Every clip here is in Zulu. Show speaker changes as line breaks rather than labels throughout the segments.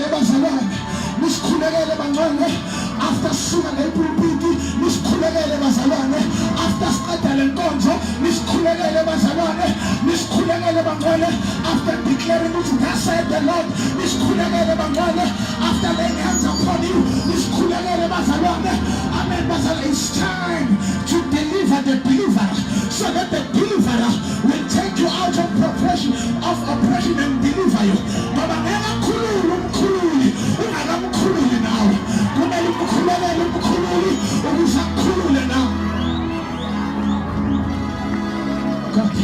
Nisikhulekele bazalwane, nisikhulekele bangcwele after sisuka la epulpiti, nisikhulekele bazalwane after siqeda le nkonzo, nisikhulekele bazalwane, nisikhulekele bangcwele after declaring ukuthi thus said the Lord, nisikhulekele bangcwele after laying hands upon you, nisikhulekele bazalwane. Amen bazalwane, it's time to deliver the deliverer so that the deliverer will take you out of oppression, of oppression and deliver you. Ngoba ngeke akhulule umkhululi ungakamkhululi nawe. Kumele umkhulekele umkhululi ukuze akukhulule nawe. God.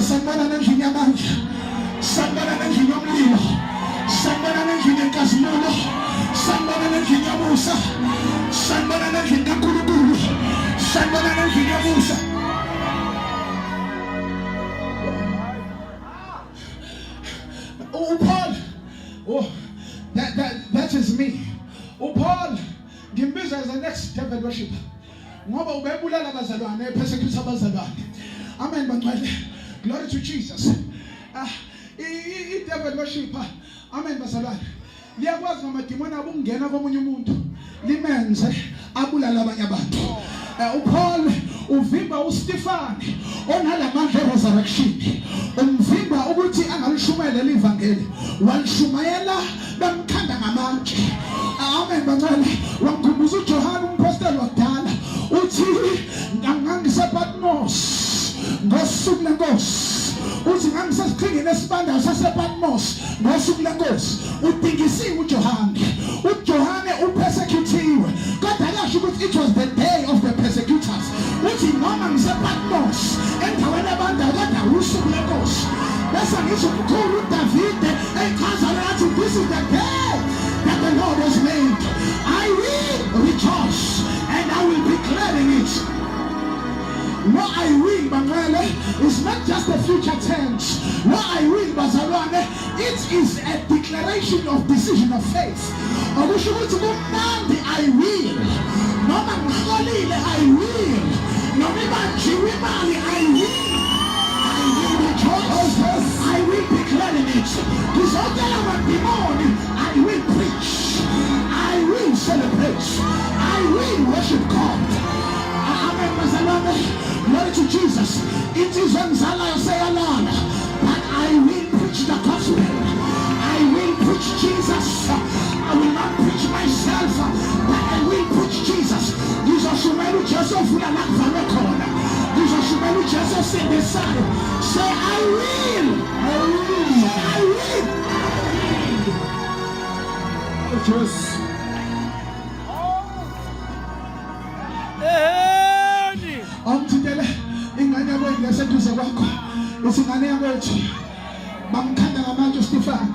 Sanibona nendlini yamandla. Sanibona nendlini yomlilo. Sanibona nendlini yenkazimulo. Sanibona nendlini yomusa. Sanibona nendlini kaNkulunkulu. Sanibona nendlini yomusa. UPaul, oh, that is me. UPaul ngimbiza as the next devil worshipper. Ngoba ubebulala abazalwane, epersecute abazalwane. Amen bangcwele. Glory to Jesus. Ah, i devil worshipper. Amen bazalwane. Liyakwazi ngamadimoni abo ukungena komunye umuntu limenze abulale abanye abantu. UPaul uvimba uStefan onalamandla eresurrection. Umvimba ukuthi angalishumayela livangeli. Walishumayela bamkhanda ngamatshe. Amen bangcwele. Wangikhumbuza uJohane umpostoli wakudala uthi ngangisePatmos ngosuku lenkosi. Uthi ngangisesiqhingini esibandayo sasePatmos ngosuku lenkosi. Udingisiwe uJohane. UJohane upersecutiwe kodwa akasho ukuthi it was the day of the persecutors. Uthi noma ngisePatmos endaweni ebandayo kodwa usuku lenkosi. Bese ngisho umkhulu uDavide echaza lathi this is the day that the Lord has made. I will rejoice and I will be glad in it. Lo I will bangcwele is not just a future tense. Lo I will bazalwane, it is a declaration of decision of faith. Okusho ukuthi kumnandi I will. Noma ngiholile I will. Noma ibanjiwe imali I will. I will rejoice. I will be glad in it. Ngizotshela amadimoni I will preach. I will celebrate. I will worship God. Amen bazalwane. Glory to Jesus. Insizwa engizalayo seyalala. But I will preach the gospel. I will preach Jesus. I will not preach myself, but I will preach Jesus. Ngizoshumayela uJesu ovula la kuvalwe khona. Ngizoshumayela uJesu osindisayo. Say I will. I will. Say I will.
Jesu.
Eheni.
Awungithintele ingane yakwethu leseduze kwakho. Ithi ingane yakwethu. Bamkhanda ngamatshe uStefan.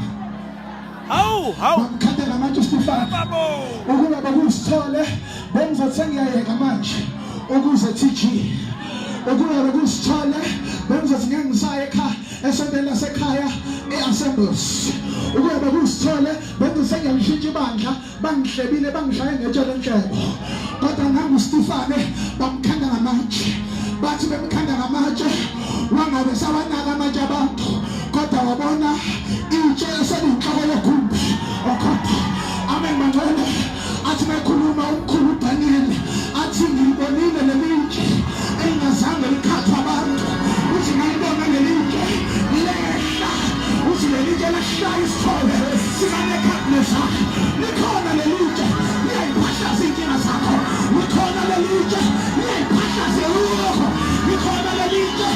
Hawu, hawu.
Bamkhanda ngamatshe uStefan.
Babo.
Ukuba bekusithole bengizothi sengiyayeka manje ukuze TG. Ukuba bekusithole bengizothi ngeke ngisaye ekhaya esontweni lasekhaya e-Assemblies. Ukuba bekusithole bengizothi sengiyalishintsha ibandla bangihlebile bangishaye ngetshe lenhlebo. Kodwa nangu Stefane bamkhanda ngamatshe. Bathi bemkhanda ngamatshe wangabe sawanaka amatshe abantu kodwa wabona itshe eseliyinhloko yegumbi okhona. Amen bangcwele. Athi mekhuluma umkhulu uDaniel athi ngilibonile leli tshe elingazange likhathwe abantu. Uthi ngalibona leli tshe lehla. Uthi leli tshe lashaya isithombe sikaNebukadnezar. Likhona leli tshe liyayiphahlaza iy'nkinga zakho. Likhona leli tshe liyayiphahlaza ilokho. Likhona leli tshe,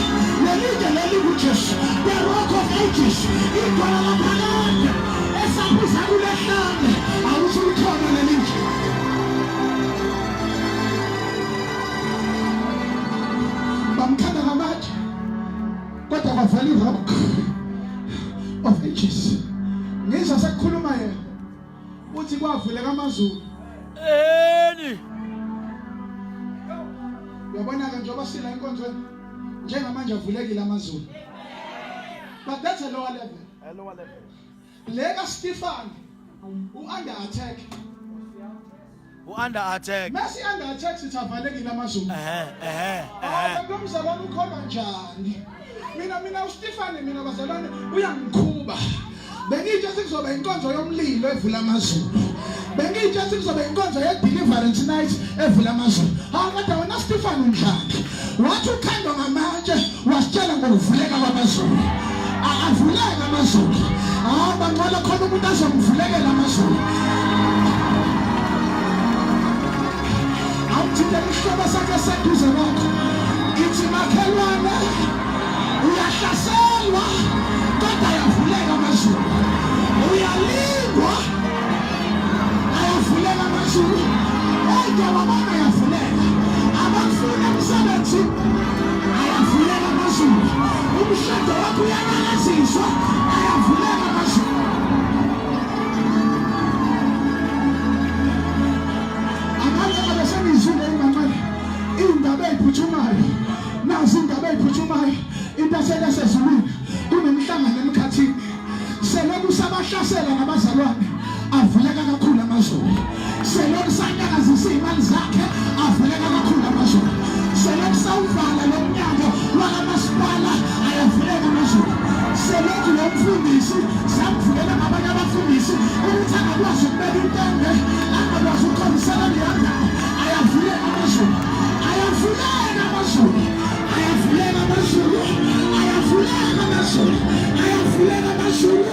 leli tshe leli nguJesu, the rock of ages, idwala laphakade esaphuza kulehlane. Awuthi likhona leli tshe. Bamkhanda ngamatshe kodwa kwavela i-rock of ages. Ngizwa sekukhuluma yena uthi kwavuleka amazulu.
Eheni.
Uyabona-ke njengoba sila enkonzweni njengamanje avulekile amazulu. But that's a lower level.
A lower level.
Le kaStefan u-under attack.
U-under attack.
Masi under attack sithi avalekile amazulu.
Ehhe, ehhe, ehhe.
Hawu lo mzalwane ukholwa njani? Mina uStefan mina bazalwane uyangikhuba. Bengitshe kuzoba inkonzo yomlilo evula amazulu. Bengiyitshela ukuthi kuzoba inkonzo ye-deliverance night evula amazulu. Hawu kodwa wena Stefan unjani? Wathi ukhandwa ngamatshe wasitshela ngokuvuleka kwamazulu. Avuleka amazulu. Hawu bangcwele khona umuntu azomvulekela amazulu. Awuthintela isihlobo sakhe seduze kwakho. Ithi makhelwane uyahlaselwa kodwa ayavuleka amazulu. Uyalingwa ayavuleka amazulu. Kodwa wabona ayavuleka. Abakufuna emsebenzini ayavuleka amazulu. Umshado wakho uyanyakaziswa ayavuleka amazulu. Abanye abesengizwile ingqangqane indaba eziphuthumayo nazi indaba eziphuthumayo intasela yasezulwini kunemhlangano emkhathini selokhu sabahlasela nabazalwane avuleka kakhulu amazulu selokhu sanyakazisa iy'mali zakhe avuleka kakhulu amazulu selokhu sawuvala lo mnyango wakamasipala ayavuleka amazulu selokhu lo mfundisi samvulela ngabanye abafundisi ukuthi angakwazi ukubeka intende angakwazi ukukhonzisela leya ndawo ayavuleka amazulu ayavuleka amazulu ayavuleka amazulu ayavuleka amazulu ayavuleka amazulu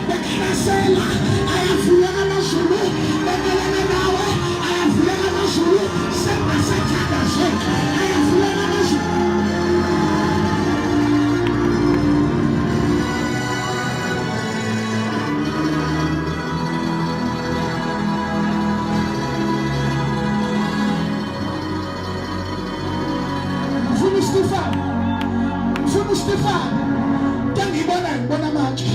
bekuhlasela ayavuleka amazulu bemelene nawe ayavuleka amazulu sengasathandazeki ayavuleka amazulu Ngifuna uStefan. Ngifuna uStefan. Into engiyibonayo ngibona amatshe.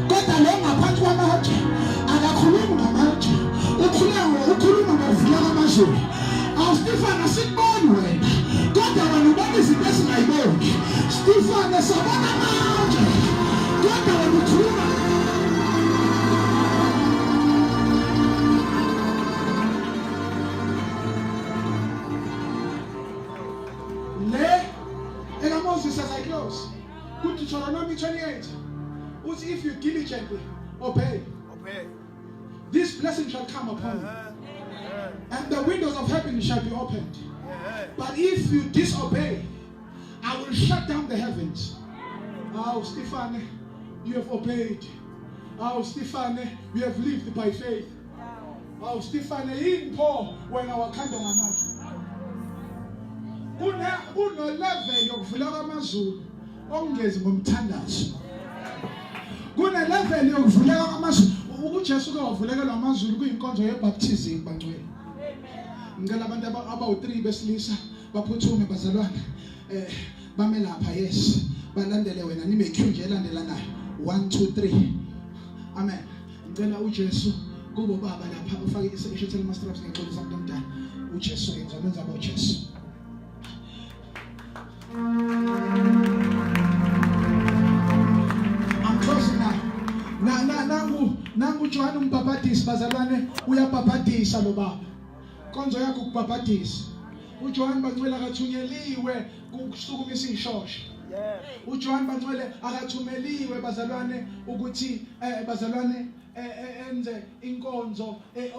Kodwa lo ngaphansi kwamatshe akakhulumi ngamatshe. Ukhuluma ukhuluma ngokuvula kwamazulu. Awu Stefan asikuboni wena. Kodwa wena ubona izinto esingayiboni. Stefan sabona amatshe. Kodwa wena ukhuluma Le ekaMoses as I close kuDeuteronomy 28 uthi if you diligently obey
Obey.
this blessing shall come upon you and the windows of heaven shall be opened but if you disobey I will shut down the heavens. Oh, Stefane, you have obeyed. Oh, Stefane, you have lived by faith. Awu Stefane yini pho wena wakhanda ngamatshe? Kune kuno level yokuvula kwamazulu okungezi ngomthandazo. Kune level yokuvuleka kwamazulu. UJesu ke wavulekelwa amazulu kuyinkonzo yebaptism bangcwele. Ngicela abantu abawu3 besilisa baphuthume bazalwane. Eh bame lapha yes. Balandele wena nibe queue nje elandelanayo. 1 2 3. Amen. Ngicela uJesu kubo baba lapha ufake ishethi lama straps ngiyaxolisa umuntu omdala. uJesu ke ngizomenza bo Jesu. I'm closing now. Na na nangu nangu John umbhabhadisi bazalwane uyabhabhadisa lo baba. Konzo yakho ukubhabhadisa. uJohn bangcwele akathunyeliwe ukusukumisa ishosha. uJohn bangcwele akathumeliwe bazalwane ukuthi eh bazalwane eh, eh, enze inkonzo eh,